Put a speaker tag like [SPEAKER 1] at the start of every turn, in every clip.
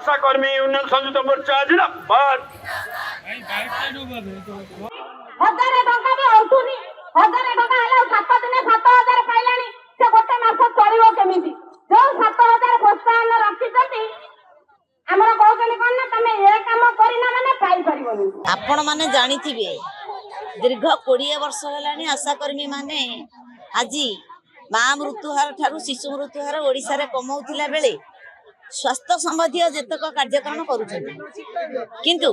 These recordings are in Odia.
[SPEAKER 1] ଆଶାକର୍ମୀ ୟୁନିୟନ ସଂଯୁକ୍ତ ମୋର୍ଚ୍ଚା ଜିନ୍ଦାବାଦ।
[SPEAKER 2] 1000 ଟଙ୍କା ବି ଅଣ୍ଟୁନି। 1000 ଟଙ୍କା ହେଲେ ଆଉ 7 ଦିନ 7000 ପାଇଲାଣି, ସେ ଗୋଟେ ମାସ ଚଳିବ କେମିତି? ଯୋଉ 7000 ପ୍ରୋତ୍ସାହନ ରଖିଛନ୍ତି ଆମର, କହୁଛନ୍ତି କଣ ନା ତମେ ଏ କାମ କରିନା ମାନେ ପାଇପାରିବନି।
[SPEAKER 3] ଆପଣମାନେ ଜାଣିଥିବେ, ଦୀର୍ଘ 20 ବର୍ଷ ହେଲାଣି ଆଶାକର୍ମୀମାନେ ଆଜି ମା ମୃତ୍ୟୁହାର ଠାରୁ ଶିଶୁ ମୃତ୍ୟୁହାର ଓଡ଼ିଶାରେ କମଉଥିଲା ବେଳେ ସ୍ୱାସ୍ଥ୍ୟ ସମ୍ବନ୍ଧୀୟ ଯେତେକ କାର୍ଯ୍ୟକ୍ରମ କରୁଛନ୍ତି। କିନ୍ତୁ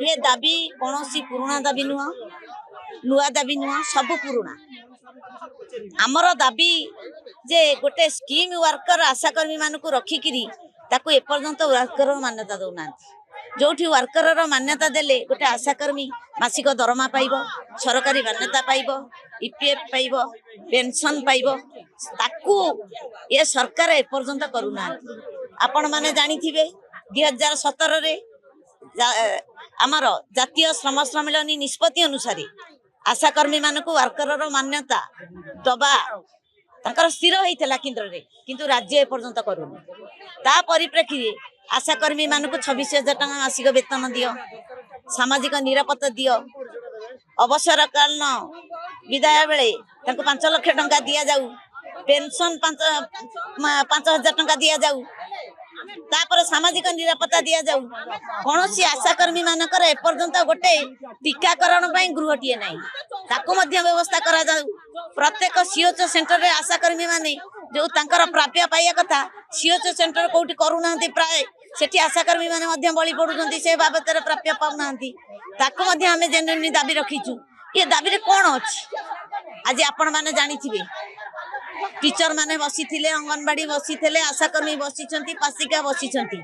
[SPEAKER 3] ଏ ଦାବି କୌଣସି ପୁରୁଣା ଦାବି ନୁହଁ, ନୂଆ ଦାବି ନୁହଁ, ସବୁ ପୁରୁଣା। ଆମର ଦାବି ଯେ ଗୋଟେ ସ୍କିମ୍ ୱାର୍କର ଆଶାକର୍ମୀ ମାନଙ୍କୁ ରଖିକିରି ତାକୁ ଏପର୍ଯ୍ୟନ୍ତ ୱାର୍କର ମାନ୍ୟତା ଦଉନାହାନ୍ତି। ଯୋଉଠି ୱାର୍କରର ମାନ୍ୟତା ଦେଲେ ଗୋଟେ ଆଶାକର୍ମୀ ମାସିକ ଦରମା ପାଇବ, ସରକାରୀ ମାନ୍ୟତା ପାଇବ, ଇପିଏଫ ପାଇବ, ପେନସନ ପାଇବ, ତାକୁ ଏ ସରକାର ଏପର୍ଯ୍ୟନ୍ତ କରୁନାହାନ୍ତି। ଆପଣମାନେ ଜାଣିଥିବେ, 2017ରେ ଆମର ଜାତୀୟ ଶ୍ରମ ସମ୍ମିଳନୀ ନିଷ୍ପତ୍ତି ଅନୁସାରେ ଆଶାକର୍ମୀ ମାନଙ୍କୁ ୱାର୍କରର ମାନ୍ୟତା ଦବା ତାଙ୍କର ସ୍ଥିର ହେଇଥିଲା କେନ୍ଦ୍ରରେ, କିନ୍ତୁ ରାଜ୍ୟ ଏପର୍ଯ୍ୟନ୍ତ କରୁନି। ତା ପରିପ୍ରେକ୍ଷୀରେ ଆଶାକର୍ମୀ ମାନଙ୍କୁ 26,000 ଟଙ୍କା ମାସିକ ବେତନ ଦିଅ, ସାମାଜିକ ନିରାପତ୍ତା ଦିଅ, ଅବସରକାଳୀନ ବିଦାୟ ବେଳେ ତାଙ୍କୁ 5 ଲକ୍ଷ ଟଙ୍କା ଦିଆଯାଉ, ପେନସନ 5000 ଟଙ୍କା ଦିଆଯାଉ, ତାପରେ ସାମାଜିକ ନିରାପତ୍ତା ଦିଆଯାଉ। କୌଣସି ଆଶାକର୍ମୀ ମାନଙ୍କର ଏପର୍ଯ୍ୟନ୍ତ ଗୋଟେ ଟୀକାକରଣ ପାଇଁ ଗୃହଟିଏ ନାହିଁ, ତାକୁ ମଧ୍ୟ ବ୍ୟବସ୍ଥା କରାଯାଉ। ପ୍ରତ୍ୟେକ ସିଏଚଓ ସେଣ୍ଟରରେ ଆଶାକର୍ମୀ ମାନେ ଯୋଉ ତାଙ୍କର ପ୍ରାପ୍ୟ ପାଇବା କଥା, ସିଏଚଓ ସେଣ୍ଟର କୋଉଠି କରୁନାହାନ୍ତି ପ୍ରାୟ, ସେଠି ଆଶାକର୍ମୀ ମାନେ ମଧ୍ୟ ବଳି ପଡୁଛନ୍ତି, ସେ ବାବଦରେ ପ୍ରାପ୍ୟ ପାଉନାହାନ୍ତି। ତାକୁ ମଧ୍ୟ ଆମେ ଜେନୁଇନ ଦାବି ରଖିଛୁ। ଏ ଦାବିରେ କଣ ଅଛି? ଆଜି ଆପଣମାନେ ଜାଣିଥିବେ, ଟିଚର ମାନେ ବସିଥିଲେ, ଅଙ୍ଗନବାଡି ବସିଥିଲେ, ଆଶାକର୍ମୀ ବସିଛନ୍ତି, ପାସିକା ବସିଛନ୍ତି।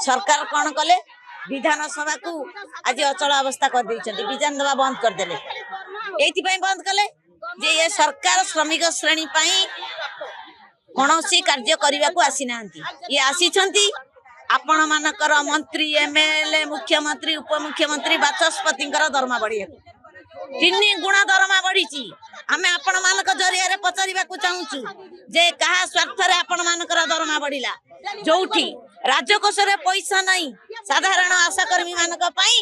[SPEAKER 3] ସରକାର କଣ କଲେ? ବିଧାନସଭାକୁ ଆଜି ଅଚଳ ଅବସ୍ଥା କରିଦେଇଛନ୍ତି, ବିଧାନସଭା ବନ୍ଦ କରିଦେଲେ। ଏଇଥିପାଇଁ ବନ୍ଦ କଲେ ଯେ ଏ ସରକାର ଶ୍ରମିକ ଶ୍ରେଣୀ ପାଇଁ କୌଣସି କାର୍ଯ୍ୟ କରିବାକୁ ଆସିନାହାନ୍ତି। ଇଏ ଆସିଛନ୍ତି ଆପଣ ମାନଙ୍କର ମନ୍ତ୍ରୀ, ଏମଏଲଏ, ମୁଖ୍ୟମନ୍ତ୍ରୀ, ଉପମୁଖ୍ୟମନ୍ତ୍ରୀ, ବାଚସ୍ପତିଙ୍କର ଦରମା ବଢିବାକୁ। 3 ଗୁଣା ଦରମା ବଢିଛି। ଆମେ ଆପଣ ମାନଙ୍କ ଜରିଆରେ ପଚାରିବାକୁ ଚାହୁଁଛୁ ଯେ କାହା ସ୍ୱାର୍ଥରେ ଆପଣ ମାନଙ୍କର ଦରମା ବଢିଲା? ଯୋଉଠି ରାଜକୋଷରେ ପଇସା ନାହିଁ ସାଧାରଣ ଆଶାକର୍ମୀ ମାନଙ୍କ ପାଇଁ,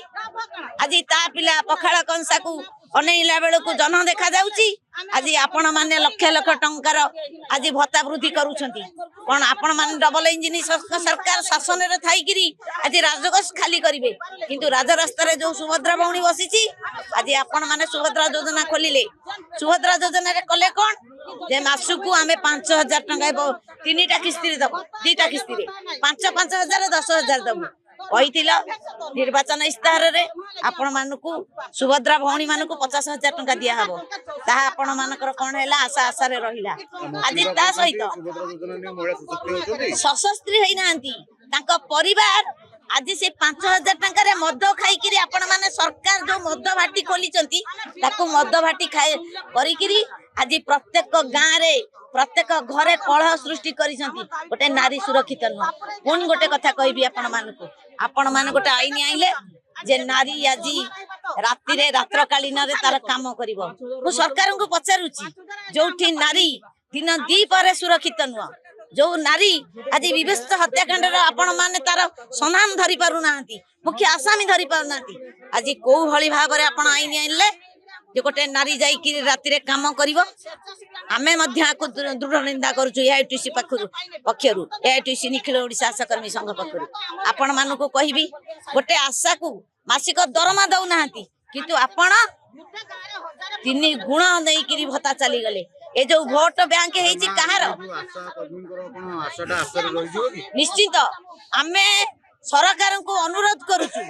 [SPEAKER 3] ଆଜି ତା ପିଲା ପଖାଳ କଂସାକୁ ଅନେଇଲା ବେଳକୁ ଜହ୍ନ ଦେଖାଯାଉଛି। ଆଜି ଆପଣ ମାନେ ଲକ୍ଷ ଲକ୍ଷ ଟଙ୍କାର ଆଜି ଭତ୍ତା ବୃଦ୍ଧି କରୁଛନ୍ତି। କଣ ଆପଣ ମାନେ ଡବଲ ଇଞ୍ଜିନ ସରକାର ଶାସନରେ ଥାଇକିରି ଆଜି ରାଜକୋଷ ଖାଲି କରିବେ? କିନ୍ତୁ ରାଜରାସ୍ତାରେ ଯୋଉ ସୁଭଦ୍ରା ଭଉଣୀ ବସିଛି, ଆଜି ଆପଣ ମାନେ ସୁଭଦ୍ରା ଯୋଜନା ଖୋଲିଲେ। ସୁଭଦ୍ରା ଯୋଜନାରେ କଲେ କଣ ଯେ ମାସକୁ ଆମେ 5000 ଟଙ୍କା ତିନିଟା କିସ୍ତିରେ ଦବୁ, ଦିଟା କିସ୍ତିରେ 5 5 ହଜାର, 10,000 ଦବୁ କହିଥିଲ ନିର୍ବାଚନ ଇସ୍ତାହାରରେ। ଆପଣ ମାନଙ୍କୁ ସୁଭଦ୍ରା ଭଉଣୀ ମାନଙ୍କୁ 50,000 ଟଙ୍କା ଦିଆହବ। ତାହା ଆପଣ ମାନଙ୍କର କଣ ହେଲା? ଆଶା ଆଶାରେ ରହିଲା। ଆଜି ତା ସହିତ ସଶସ୍ତ୍ରୀ ହେଇନାହାନ୍ତି ତାଙ୍କ ପରିବାର। ଆଜି ସେ 5000 ଟଙ୍କାରେ ମଦ ଖାଇକିରି ଆପଣ ମାନେ ସରକାର ଯୋଉ ମଦ ଭାଟି ଖୋଲିଛନ୍ତି, ତାକୁ ମଦ ଭାଟି ଖାଇ କରିକିରି ଆଜି ପ୍ରତ୍ୟେକ ଗାଁରେ, ପ୍ରତ୍ୟେକ ଘରେ କଳହ ସୃଷ୍ଟି କରିଛନ୍ତି। ଗୋଟେ ନାରୀ ସୁରକ୍ଷିତ ନୁହଁ। ପୁଣି ଗୋଟେ କଥା କହିବି ଆପଣ ମାନଙ୍କୁ, ଆପଣ ମାନେ ଗୋଟେ ଆଇନ ଆଣିଲେ ଯେ ନାରୀ ଆଜି ରାତିରେ ରାତ୍ରକାଳୀନରେ ତାର କାମ କରିବ। ମୁଁ ସରକାରଙ୍କୁ ପଚାରୁଛି, ଯୋଉଠି ନାରୀ ଦିନ ଦ୍ୱିପହରେ ସୁରକ୍ଷିତ ନୁହଁ, ଯୋଉ ନାରୀ ଆଜି ବିଭତ୍ସ ହତ୍ୟାକାଣ୍ଡର ଆପଣ ମାନେ ତାର ସନ୍ଧାନ ଧରି ପାରୁନାହାନ୍ତି, ମୁଖ୍ୟ ଆସାମୀ ଧରି ପାରୁନାହାନ୍ତି, ଆଜି କୋଉ ଭଳି ଭାବରେ ଆପଣ ଆଇନ ଆଣିଲେ ଯେ ଗୋଟେ ନାରୀ ଯାଇକି ରାତିରେ କାମ କରିବ? ଆମେ ମଧ୍ୟ ଆକୁ ଦୃଢ ନିନ୍ଦା କରୁଛୁ ଏଆଇଟିସି ପକ୍ଷରୁ, ଏଆଇଟିସି ନିଖିଳ ଓଡ଼ିଶା ଆଶାକର୍ମୀ ସଂଘ ପକ୍ଷରୁ। ଆପଣ ମାନଙ୍କୁ କହିବି, ଗୋଟେ ଆଶାକୁ ମାସିକ ଦରମା ଦଉନାହାନ୍ତି, କିନ୍ତୁ ଆପଣ 3 ଗୁଣ ନେଇକିରି ଭତ୍ତା ଚାଲିଗଲେ। ଏ ଯୋଉ ଭୋଟ ବ୍ୟାଙ୍କ ହେଇଛି କାହାର? ନିଶ୍ଚିତ ଆମେ ସରକାରଙ୍କୁ ଅନୁରୋଧ କରୁଛୁ,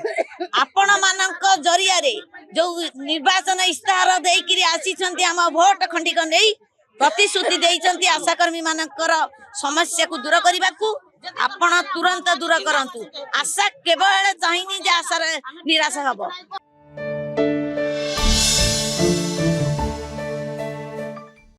[SPEAKER 3] ଆପଣ ମାନଙ୍କ ଜରିଆରେ ଯୋଉ ନିର୍ବାଚନ ଇସ୍ତାହାର ଦେଇକିରି ଆସିଛନ୍ତି, ଆମ ଭୋଟ ଖଣ୍ଡିକ ନେଇ ପ୍ରତିଶ୍ରୁତି ଦେଇଛନ୍ତି ଆଶାକର୍ମୀ ମାନଙ୍କର ସମସ୍ୟାକୁ ଦୂର କରିବାକୁ, ଆପଣ ତୁରନ୍ତ ଦୂର କରନ୍ତୁ। ଆଶା କେବଳ ଚାହିଁନି ଯେ ଆଶାରେ ନିରାଶ ହବ।